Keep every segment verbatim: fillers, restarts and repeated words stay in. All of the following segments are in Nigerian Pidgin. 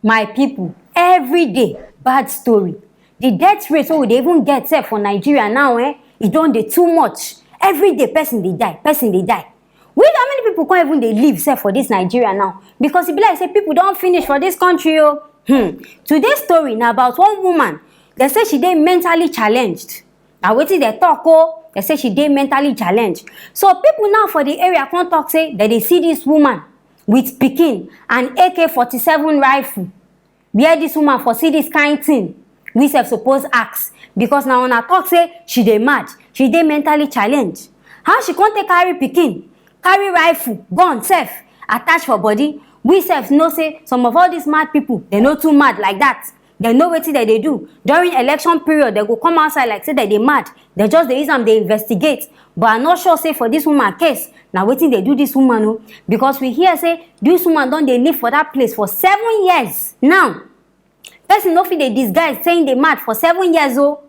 My people, every day bad story. The death rate wey we dey even get sef for Nigeria now, eh, e don dey too much. Every day person dey die, person dey die. Which, how many people come even dey live sef for this Nigeria now? Because e be like say people don finish for this country o. Hmm. Today's story na about one woman. Dem say she dey mentally challenged. Na wetin dem talk o. Dem say she dey mentally challenged. So people now for the area come talk say dem dey see this woman with pikin and A K forty-seven rifle. Where this woman for see this kind thing? We sef suppose ask, because na una talk say she dey mad, she dey mentally challenged. How she come take carry pikin, carry rifle, gun sef attach for body? We sef know say some of all these mad people, dem no too mad like that. Dem know wetin dem dey do. During election period, dem go come outside like say dem dey mad. Dem just dey use am dey investigate. But I no sure say for this woman case, na wetin dey do this woman o. Because we hear say this woman don dey live for that place for seven years now. Person no fit dey disguise say im dey mad for seven years o.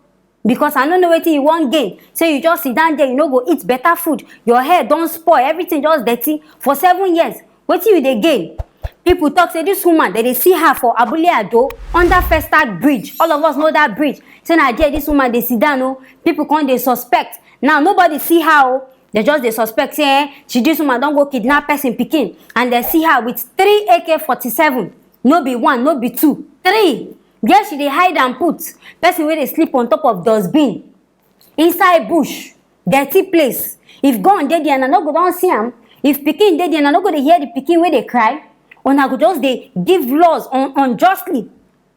Because I no know wetin you wan gain. Say you just sit down there, you no go eat better food. Your hair don spoil, everything just dirty. For seven years, wetin you dey gain? People talk say this woman, dem dey see her for Abule Ado, under Festac Bridge. All of us know that bridge. Say na there this woman dey sit down o. People come dey suspect. Now nobody see her o. Dem just dey suspect say, eh, she, this woman don go kidnap person pikin, and dem see her with three A K forty-seven. No be one, no be two, three. Where she dey hide am put? Person wey dey sleep on top of dustbin, inside bush, dirty place. If gun dey there, una no go don see am? If pikin dey there, una no go dey hear the pikin wey dey cry? Una go just dey give laws un-, unjustly.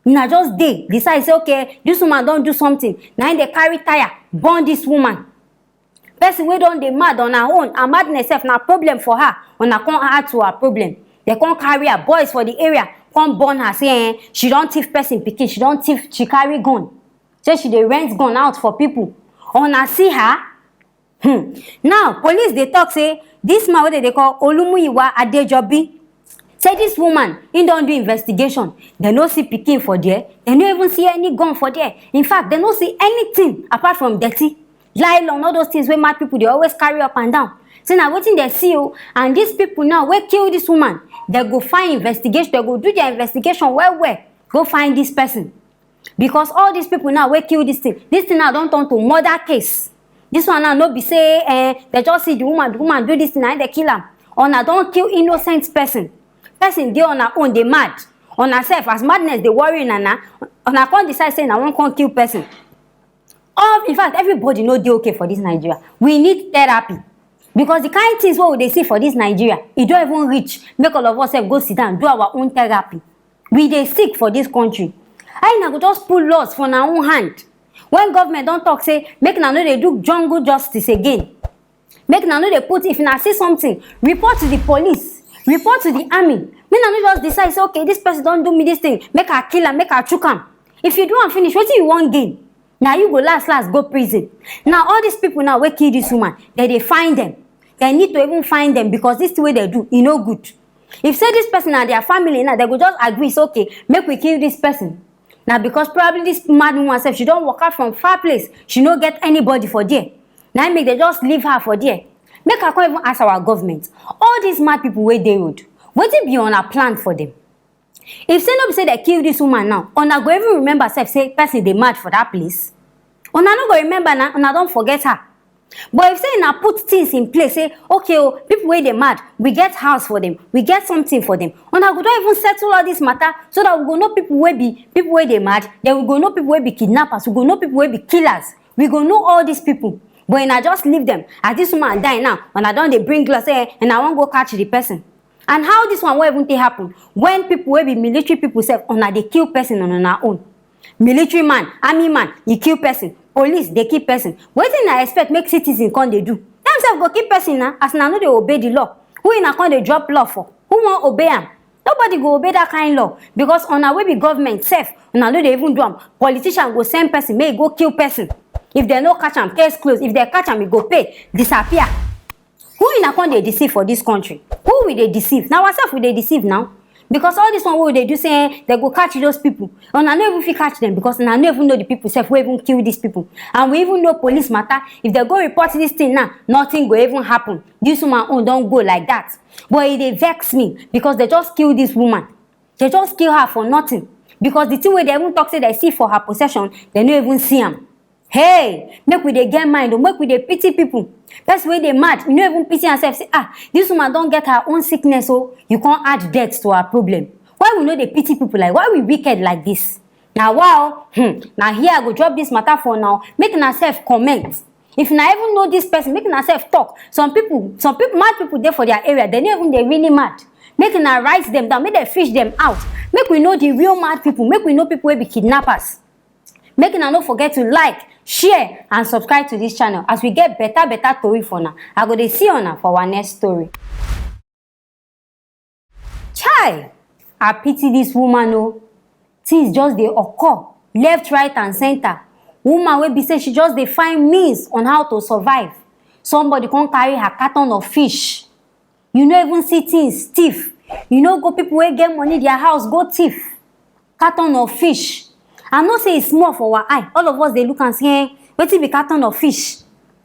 Una just dey decide say, okay, this woman don do something. Na im dey carry tire burn this woman. Person wey don dey mad on her own, her madness sef na problem for her. Una come add to her problem. Dem come carry her, boys for the area come burn her, say, eh, she don thief person pikin, she don thief, she carry gun. Say she dey rent gun out for people. Una see her? Hmm. Now, police dey talk say this man wey dem dey call Olumuyiwa Adejobi, say this woman, im don do investigation. Dem no see pikin for there. Dem no even see any gun for there. In fact, dem no see anything apart from dirty, nylon, all those things wey mad people dey always carry up and down. Say na wetin dem see o. And these people now wey kill this woman, dem go find investigation, dem go do their investigation well well, go find this person. Because all these people now wey kill this thing, this thing now don turn to murder case. This one now no be say, eh, dem just see the woman, the woman do this thing, na im dem kill am. Una don kill innocent person. Person dey on her own, dey mad. Una sef, as madness dey worry una, na una come decide say una wan come kill person. All, in fact, everybody no dey okay for this Nigeria. We need therapy. Because the kind things wey we dey see for this Nigeria, e don even reach make all of us sef go sit down do our own therapy. We dey sick for this country. How una go just put laws for una own hand? When government don talk say make una no dey do jungle justice again, make una no dey put, if una see something, report to the police, report to the army. Make una no just decide say, okay, this person don do me this thing, make I kill am, make I chook am. If you do am finish, wetin you wan gain? Na you go last last go prison. Now all these people now wey kill this woman, dem dey find them. Dem need to even find them, because this thing wey dem do, e no good. If say this person na their family now, dem go just agree say, okay, make we kill this person. Na because probably this mad woman sef, she don waka from far place, she no get anybody for there. Na im make dem just leave her for there. Make I come even ask our government, all these mad people wey dey road, wetin be una plan for them? If say no be say dem kill this woman now, una go even remember sef say person dey mad for that place? Una no go remember na, una don forget her. But if say una put things in place, say, okay o, people wey dey mad, we get house for them, we get something for them, una go don even settle all this matter, so that we go know people wey be people wey dey mad, then we go know people wey be kidnappers, we go know people wey be killers, we go know all these people. But una just leave them. As this woman die now, una don dey bring law say, eh, una wan go catch the person. And how this one wan even take happen when people wey be military people sef, una dey kill person on una own? Military man, army man, e kill person. Police dey kill person. Wetin una expect make citizen come dey do? Dem sef go kill person na, as una no dey obey the law. Who una come dey drop law for? Who wan obey am? Nobody go obey that kind law, because una wey be government sef, una no dey even do am. Politician go send person make e go kill person. If dem no catch am, case close. If dem catch am, e go pay, disappear. Who una come dey deceive for this country? Who we dey deceive? Na ourselves we dey deceive now. Because all this one wey we dey do say, eh, dem go catch those people, una no even fit catch them, because una no even know the people sef wey even kill these people. And we even know police matter. If dem go report this thing now, nothing go even happen. This woman own don go like that. But e dey vex me because dem just kill this woman. They just kill her for nothing, because the thing wey they even talk say they see for her possession, they no even see am. Hey, make we dey get mind o, make we dey pity people. Person wey dey mad, you no even pity yourself. Say, ah, this woman don get her own sickness o, you can't add death to her problem. Why we no dey pity people like, why we wicked like this? Na wa o, hmm, na here I go drop this matter for now. Make una sef comment. If una even know this person, make una sef talk. Some people, some people, mad people dey for their area, they no even dey really mad. Make una write them down, make dem fish them out. Make we know the real mad people, make we know people wey be kidnappers. Make una no forget to like, share and subscribe to this channel. As we get better better tori for una, I go dey see una for our next story. Chai! I pity this woman o. Things just dey occur left, right and center. Woman wey be say she just dey find means on how to survive. Somebody come carry her carton of fish. You no even see things thief. You no go people wey get money their house go thief carton of fish. I know say e small for our eye. All of us dey look am say, eh, wetin be carton of fish?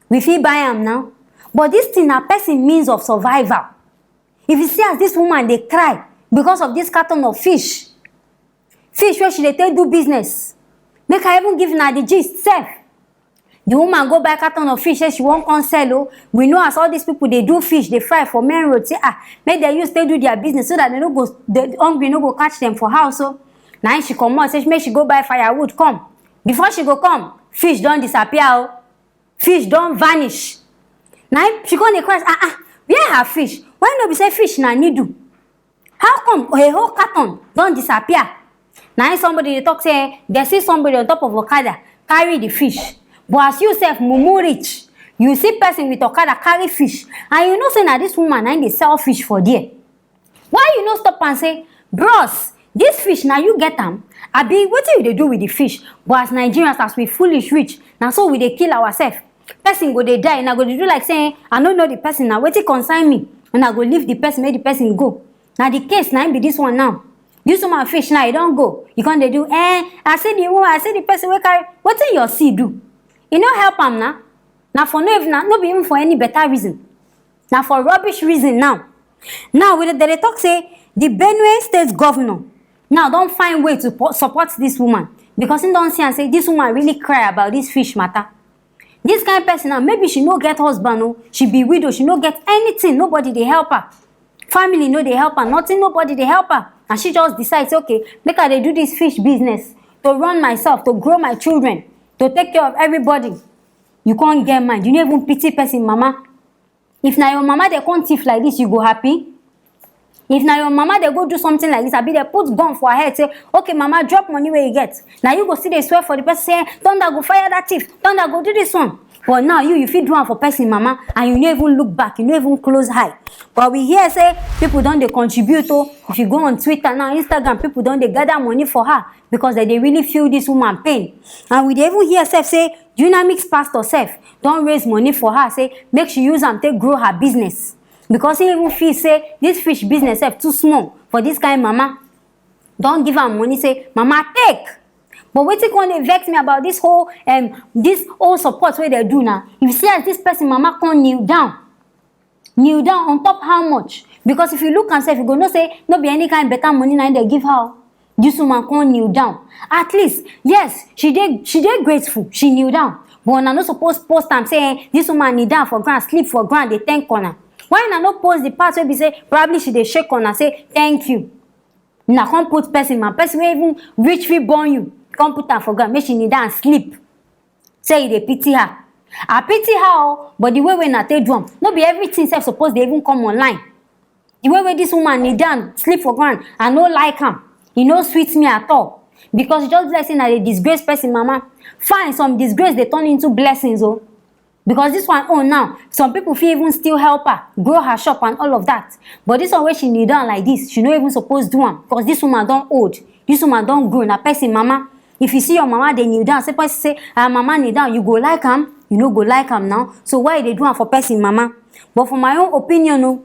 We fit buy am now. But this thing na person means of survival. If you see as this woman dey cry because of this carton of fish, fish wey she dey take do business, make I even give una the gist sef. The woman go buy carton of fish, say she wan come sell o. We know as all these people dey do fish, dey fry for main road. Say, ah, make dem use take do their business so that they no go, the hungry no go catch them for house o. Na im she comot, say make she go buy firewood come. Before she go come, fish don disappear o. Fish don vanish. Na im she come dey cry, ah, ah, where her fish? Why no be say fish na needle? How come a whole carton don disappear? Na im somebody dey talk say, eh, they see somebody on top of okada carry the fish. But as you sef mumu reach, you see person with okada carry fish, and you know say na this woman na im dey sell fish for there. Why you no stop am say, bros, this fish na you get am? Abi wetin you dey do with the fish? But as Nigerians, as we foolish reach, na so we dey kill ourselves. Person go dey die, una go dey do like say, eh, I no know the person, na wetin concern me? Una go leave the person, make the person go. Na the case na im be this one now. This woman fish now, e don go. You come dey do, eh, I see the woman, I see the person wey carry. Wetin your see do? E no help am na. Na for no even, na, no be even for any better reason. Na for rubbish reason now. Now, we dey, they dey talk say the Benue State governor now don find way to po-, support this woman, because he don see am say this woman really cry about this fish matter. This kind person now, maybe she no get husband o, she be widow, she no get anything, nobody dey help her. Family no dey help her, nothing, nobody dey help her. And she just decide say, okay, make I dey do this fish business to run myself, to grow my children, to take care of everybody. You can't get mind, you no even pity person mama. If na your mama dey come thief like this, you go happy? If na your mama dey go do something like this, abi dey put gun for her head, say, okay mama, drop money wey you get, na you go still dey swear for the person say, thunder go fire that thief, thunder go do this one. But now you, you fit do am for person mama, and you no even look back, you no even close eye. But we hear say people don dey contribute o. If you go on Twitter now, Instagram, people don dey gather money for her because they dey really feel this woman pain. And we dey even hear sef say Dynamics pastor sef don raise money for her, say make she use am take grow her business, because he even feel say this fish business sef too small for this kind mama. Don give am money, say mama take. But wetin come dey vex me about this whole, um, this whole support wey they do now, you see as this person mama come kneel down, kneel down on top how much? Because if you look am sef, you go know say no be any kind better money na im dey give her o. This woman come kneel down. At least, yes, she dey, she dey grateful, she kneel down. But una no suppose post am say, eh, this woman kneel down for ground, sleep for ground, dey thank una. Why una no post the part wey be say probably she dey shake una say thank you? Una come put person, man, person wey even reach fit born you, come put am for ground, make she kneel down sleep. Say you dey pity her. I pity her o, but the way wey una take do am, no be everything sef suppose dey even come online. The way wey this woman kneel down, sleep for ground, I no like am. E no sweet me at all. Because e just be like say na dey disgrace person mama. Fine, some disgrace dey turn into blessings o. Because this one own now, some people fit even still help her, grow her shop and all of that. But this one wey she kneel down like this, she no even suppose do am, because this woman don old. This woman don grow, na person mama. If you see your mama dey kneel down, say person say, "Ah, mama kneel down," you go like am? You no go like am now. So why you dey do am for person mama? But for my own opinion o,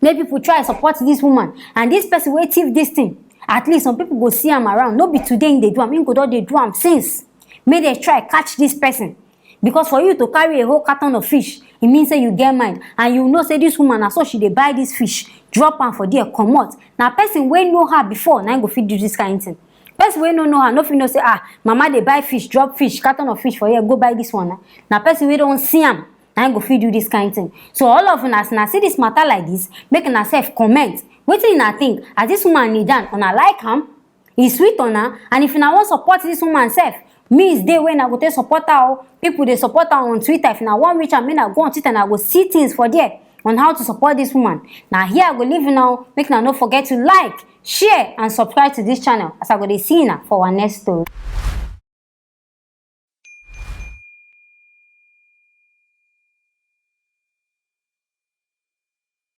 make people try support this woman. And this person wey thief this thing, at least some people go see am around. No be today im dey do am, im go don dey do am since. Make dem try catch this person. Because for you to carry a whole carton of fish, e mean say you get mind, and you know say this woman, na so she dey buy this fish, drop am for there, comot. Na person wey know her before na im go fit do this kind thing. Person wey no know her no fit know say, ah, mama dey buy fish, drop fish, carton of fish for here, go buy this one. Na person wey don see am na im go fit do this kind thing. So all of una, as una see this matter like this, make una sef comment wetin una think. As this woman kneel down, una like am? E sweet una? And if una wan support this woman sef, means dey wey una go take support her o. People dey support her on Twitter. If una wan reach am, make una go on Twitter, una go see things for there on how to support this woman. Na here I go leave una o. Make una no forget to like, share and subscribe to this channel, as I go dey see una for our next story.